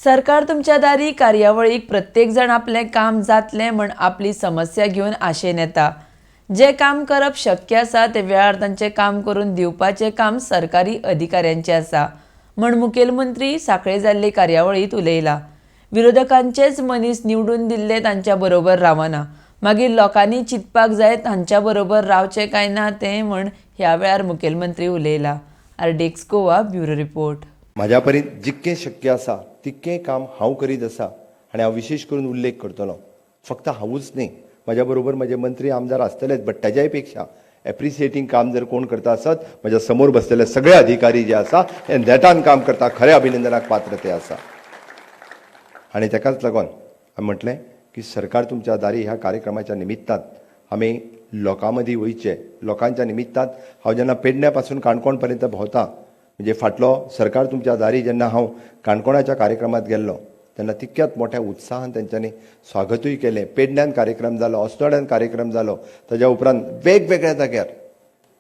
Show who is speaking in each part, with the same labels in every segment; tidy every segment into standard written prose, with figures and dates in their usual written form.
Speaker 1: सरकार तुमच्या दारी कार्यावळीक प्रत्येक जाण आपलें काम जातलें म्हण आपली समस्या घेवन आशेन येता. जें काम करप शक्य आसा ते वेळार तांचें काम करून दिवपाचें काम सरकारी अधिकाऱ्यांचें आसा म्हण मुखेलमंत्री सांखळे जाल्ले कार्यावळींत उलयला. विरोधकांचेच मनीस निवडून दिल्ले तांच्या बरोबर रावना, मागीर लोकांनी चिंतपाक जाय तांच्या बरोबर रावचें काय ना तें म्हण ह्या वेळार मुखेलमंत्री उलयला. RDX Goa bureau report.
Speaker 2: म्हाज्या परीन जितकें शक्य आसा तितकें काम हांव करीत आसा आनी हांव विशेश करून उल्लेख करतलो. फक्त हांवूच न्ही, म्हाज्या बरोबर म्हजे मंत्री आमदार आसतलेच, बट ताज्याय पेक्षा एप्रिसिएटींग काम जर कोण करता आसत, म्हज्या समोर बसलेले सगळे अधिकारी जे आसा हे नेटान काम करता, खऱ्या अभिनंदनाक पात्र ते आसा. आनी ताकाच लागून हांवें म्हटलें की सरकार तुमच्या दारी ह्या कार्यक्रमाच्या निमित्तान आमी लोकां मदीं वयचें. लोकांच्या निमित्तान हांव जेन्ना पेडण्या पासून काणकोण पर्यंत भोंवता, म्हणजे फाटलो सरकार तुमच्या दारी जेन्ना हांव काणकोणाच्या कार्यक्रमांत गेल्लो तेन्ना तितक्याच मोठ्या उत्साहान तेंच्यांनी स्वागतूय केलें. पेडण्यान कार्यक्रम जालो, अस्नोड्यान कार्यक्रम जालो, ताज्या उपरांत वेगवेगळ्या जाग्यार.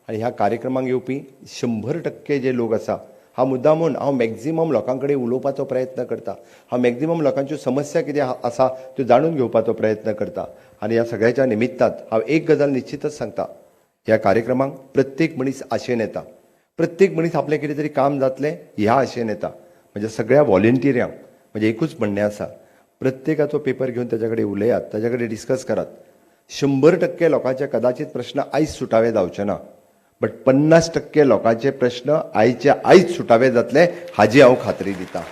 Speaker 2: आनी ह्या कार्यक्रमांक येवपी 100% जे लोक आसा, हांव मुद्दामून हांव मॅक्झिमम लोकां कडेन उलोवपाचो प्रयत्न करता, हांव मॅक्झिमम लोकांच्यो समस्या कितें आसा त्यो जाणून घेवपाचो प्रयत्न करता. आनी ह्या सगळ्याच्या निमित्तान हांव एक गजाल निश्चितच सांगता, ह्या कार्यक्रमांक प्रत्येक मनीस आशेन येता, प्रत्येक मनीस आपलें कितें तरी काम जातलें ह्या आशेन येता. म्हणजे सगळ्या व्हॉलेंटियरांक म्हणजे एकूच म्हणणें आसा, प्रत्येकाचो पेपर घेवन ताच्या कडेन उलयात, ताच्या कडेन डिस्कस करात. 100% लोकांचे कदाचित प्रश्न आयज सुटावे जावचे ना, बट 50% लोकांचे प्रश्न आयचे आयज सुटावे जातले हाजी हांव खात्री दिता.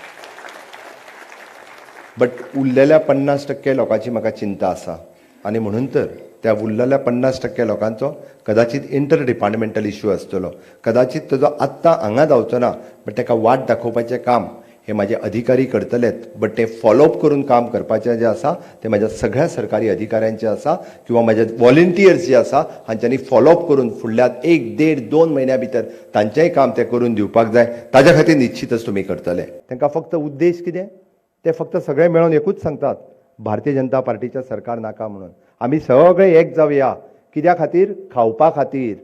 Speaker 2: बट उरलेल्या 50% लोकांची म्हाका चिंता आसा आनी म्हणून तर त्या उरलेल्या 50% लोकांचो कदाचित इंटर डिपार्टमेंटल इश्यू आसतलो, कदाचित ताजो आत्तां हांगा जावचो ना, बट ताका वाट दाखोवपाचें काम हे म्हाजे अधिकारी करतलेच. बट ते फॉलोअप करून काम करपाचें जें आसा तें म्हाज्या सगळ्या सरकारी अधिकाऱ्यांचें आसा किंवा म्हाजे व्हॉलेंटियर्स जे आसा हांच्यांनी फॉलोअप करून फुडल्या 1, 1.5, 2 म्हयन्या भितर तांचेंय काम तें करून दिवपाक जाय. ताज्या खातीर निश्चितच तुमी करतले. तांकां फक्त उद्देश कितें, ते फक्त सगळे मेळून एकूच सांगतात, भारतीय जनता पार्टीचें सरकार नाका म्हणून. आमी सगळे एक जावया, कित्या खातीर? खावपा खातीर.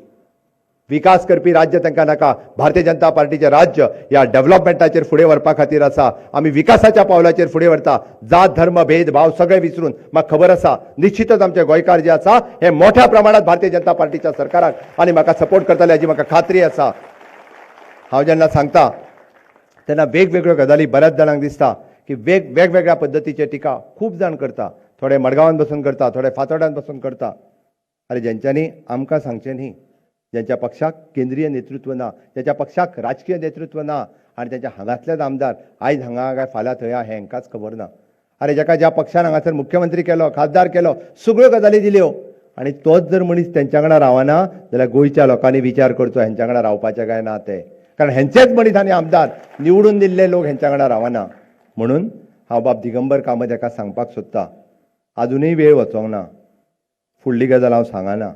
Speaker 2: विकास करपी राज्य तांकां नाका, भारतीय जनता पार्टीचें राज्य ह्या डेव्हलपमेंटाचेर फुडें व्हरपा खातीर आसा. आमी विकासाच्या पावलाचेर फुडें व्हरता, जात धर्म भेदभाव सगळे विसरून. म्हाका खबर आसा निश्चितच आमचे गोंयकार जे आसा हे मोठ्या प्रमाणात भारतीय जनता पार्टीच्या सरकाराक आनी म्हाका सपोर्ट करतले हाजी म्हाका खात्री आसा. हांव जेन्ना सांगता तेन्ना वेगवेगळ्यो गजाली बऱ्याच जाणांक दिसता की वेगवेगळ्या पद्दतीचे टिका खूब जाण करता, थोडे मडगांवान बसून करता, थोडे फातोड्यान बसून करता. आनी जेंच्यांनी आमकां सांगचें न्ही, ज्यांच्या पक्षाक केंद्रीय नेतृत्व ना, ज्यांच्या पक्षाक राजकीय नेतृत्व ना आनी त्यांच्या हांगांतलेच आमदार आयज हांगा काय फाल्यां थंय हें हांकांच खबर ना. आरे ज्याका ज्या पक्षान हांगासर मुख्यमंत्री केलो, खासदार केलो, सगळ्यो गजाली दिल्यो आनी तोच जर मनीस तेंच्या वांगडा रावना जाल्यार गोंयच्या लोकांनी विचार करचो हेंच्या वांगडा रावपाचें काय ना तें, कारण हेंचेच मनीस आनी आमदार निवडून दिल्ले लोक हेंच्या वांगडा रावना. म्हणून हांव बाब दिगंबर कामत हाका सांगपाक सोदता, आजुनूय वेळ वचोंक ना, फुडली गजाल हांव सांगना.